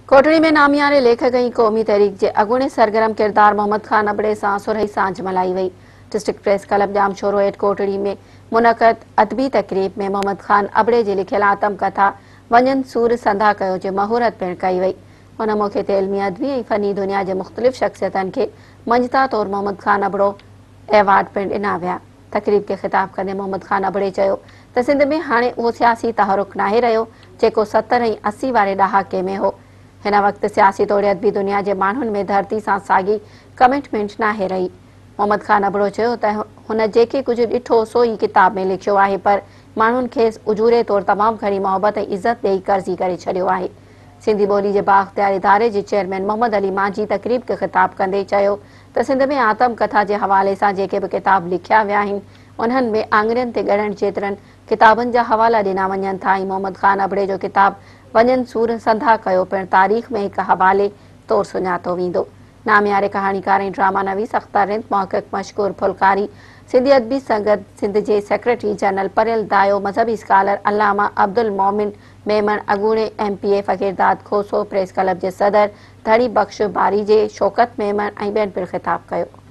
ڪوٽڙي ۾ نامياري ليکڪ ۽ قومي تحريڪ جي اڳوڻي سرگرم ڪردار محمد خان ابڙي سان سرهي سانجهه ملهائي وئي. District press club Jamshoro at Kotri ۾ منعقد ادبي تقريب ۾ محمد خان ابڙي جي لکيل آتم ڪٿا وڃن سور سنڌا ڪيو جي مهورت پڻ ڪئي وئي. ان موقعي تي علمي ادبي ۽ فني دنيا جي مختلف شخصيتن کي مڃتا طور محمد خان ابڙو ايوارڊ پڻ ڏنا ويا. تقريب کي خطاب ڪندي محمد خان ابڙي چيو ته سنڌ ۾ هاڻي اهو سياسي تحرڪ ناهي رهيو جيڪو 70 ۽ 80 واري ڏهاڪي ۾ هو. هن وقت سياسي توڙي ادبي دنيا جي ماڻهن ۾ ڌرتي سان ساڳي ڪمٽمينٽ ناهي رهي. محمد خان ابڙو چيو ته هن جيڪي ڪجهه ڏٺو سو ئي ڪتاب ۾ لکيو آهي پر ماڻهن کيس اجوري طور تمام گهڻي محبت ۽ عزت ڏئي قرضي ڪري ڇڏيو آهي. سنڌي ٻولي جي بااختيار اداري جي چيئرمين محمد علي مانجهي تقريب کي خطاب ڪندي چيو ته سنڌ ۾ آتم ڪٿا جي حوالي سان جيڪي به ڪتاب لکيا ويا آهن انهن ۾ آڱرين تي ڳڻڻ جيترن ڪتابن جا حوالا ڏنا وڃن ٿا ۽ محمد خان ابڙي جو ڪتاب وڃن سور سنڌا ڪيو پڻ تاريخ ۾ هڪ حوالي طور سڃاتو ويندو. نامياري ڪهاڻيڪار ۽ ڊراما نويس اختر رند، محقق مشڪور ڦلڪاري، سنڌي ادبي سنگت سنڌ جي سيڪريٽري جنرل پريل دايو، مذهبي اسڪالر علامه عبدالمومن ميمڻ، اڳوڻي M P A Faqir Dad Khoso, press club جي صدر ڌڻي بخش باريجي، شوڪت ميمڻ ۽ ٻين پڻ خطاب ڪيو.